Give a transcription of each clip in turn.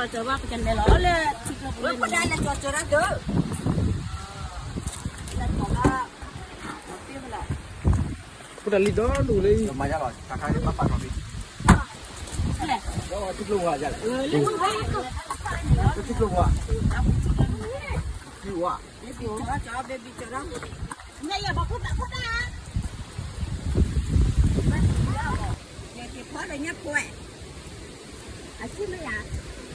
ပကလဲၤလီၤလၢထံကျိပူၤလၢ ဖိတၢ်လံၤဒီဒိၣ်လၢ ထံကျိဝါ, ထံကျိဝါ, အံၤ ပဟဲတုၤလံနီၤ, အံၤ ပကအီၣ်နံၤလီၤ, အံၤ ပကအီၣ်ခီနီၤမး, ပဟဲ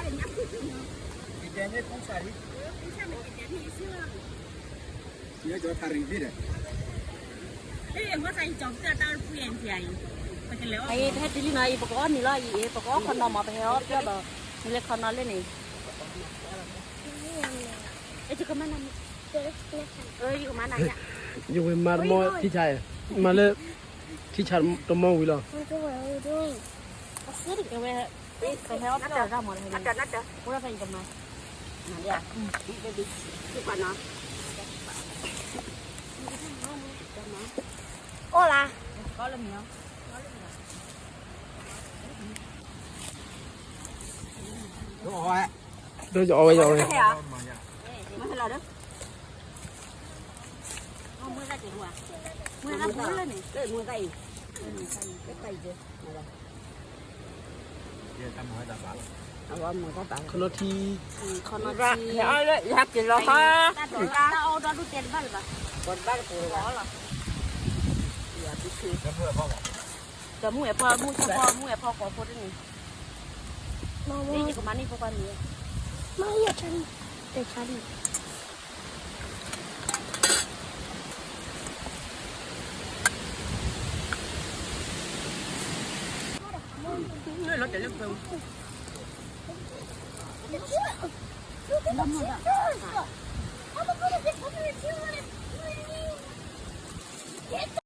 အီၣ်ပျီဒီး နလဲၤခီနီၤလၢန့ၣ်, ယဝဲမၤတမီထံဆါ, မၤလၢ ထံဆါတမီဝံၤလီၤ. အိၣ်လၢ ဒီးယအီၣ်ဝဲယအီၣ်ဝဲ, ခီနီၤထံ, ခီနီၤထံ, တၢ်အီၣ်ဒီဒူၣ်တဲတဘၣ်လၢၤဘၣ်, ဒီးမုၢ်အဲၣ်ဖီ မုၢ်ဆၢဖီ မုၢ်အဲၣ်ဖီကိးဖိတန့ၣ်, ယကမၤန့ၢ်ဖိခွါန့ၣ်, မ့ၢ်ယဆါန့ၣ်, တဆါန့ၣ် Look at the tears.